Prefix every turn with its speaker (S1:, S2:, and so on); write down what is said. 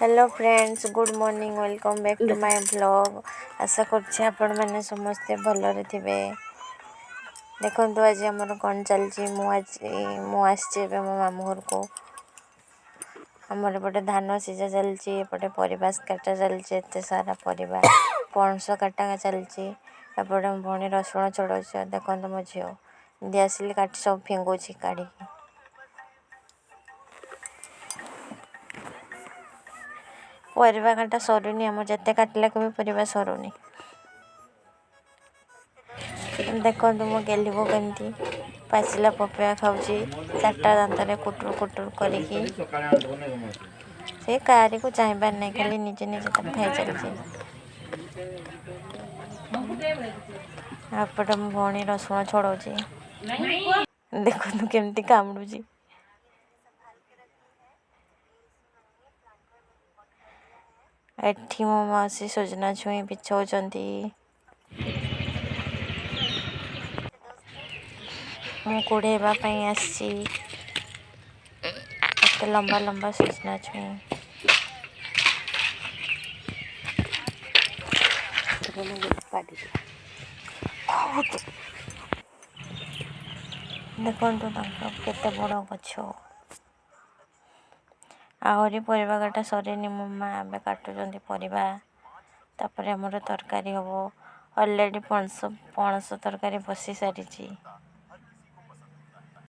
S1: Hello friends, good morning, welcome back to my vlog. ଆଶା କରୁଛି ଆପଣମାନେ ସମସ୍ତେ ଭଲରେ ଥିବେ। ଦେଖନ୍ତୁ ଆଜି ଆମର କ'ଣ ଚାଲିଛି। ମୁଁ ଆସିଛି ଏବେ ମୋ ମାମୁଁ ଘରକୁ। ଆମର ଏପଟେ ଧାନ ସିଝା ଚାଲିଛି, ଏପଟେ ପରିବା କାଟା ଚାଲିଛି, ଏତେ ସାରା ପରିବା, ପଣସ କାଟା ଚାଲିଛି। ଏପଟେ ମୋ ଭଉଣୀ ରସୁଣ ଛଡ଼ଉଛି। ଆଉ ଦେଖନ୍ତୁ ମୋ ଝିଅ ଦିଆସିଲି କାଠି ସବୁ ଫିଙ୍ଗୁଛି କାଢ଼ିକି। ପରିବା କାଟା ସରୁନି ଆମର, ଯେତେ କାଟିଲାକୁ ବି ପରିବା ସରୁନି। ଦେଖନ୍ତୁ ମୋ ଗେଲିବ କେମିତି ପାଚିଲା ପପେୟା ଖାଉଛି, ଚାରିଟା ଦାନ୍ତରେ କୁଟୁର କୁଟୁର କରିକି। ସେ କାହାରିକୁ ଚାହିଁବାର ନାହିଁ, ଖାଲି ନିଜେ ନିଜେ ତାକୁ ଖାଇ ଚାଲିଛି। ଆଉ ଏପଟେ ମୋ ଭଉଣୀ ରସୁଣ ଛଡ଼ଉଛି, ଦେଖନ୍ତୁ କେମିତି କାମୁଡ଼ୁଛି। ଏଠି ମୋ ମାଉସୀ ସଜନା ଛୁଇଁ ବିଛଉଛନ୍ତି। ମୁଁ କୁଢ଼େଇବା ପାଇଁ ଆସିଛି। ଏତେ ଲମ୍ବା ଲମ୍ବା ସଜନା ଛୁଇଁ। ଦେଖନ୍ତୁ ତାଙ୍କର କେତେ ବଡ଼ ଗଛ। ଆହୁରି ପରିବା କାଟା ସରିନି, ମୋ ମା ଏବେ କାଟୁଛନ୍ତି ପରିବା। ତାପରେ ଆମର ତରକାରୀ ହେବ। ଅଲରେଡ଼ି ପଣସ ତରକାରୀ ବସି ସାରିଛି।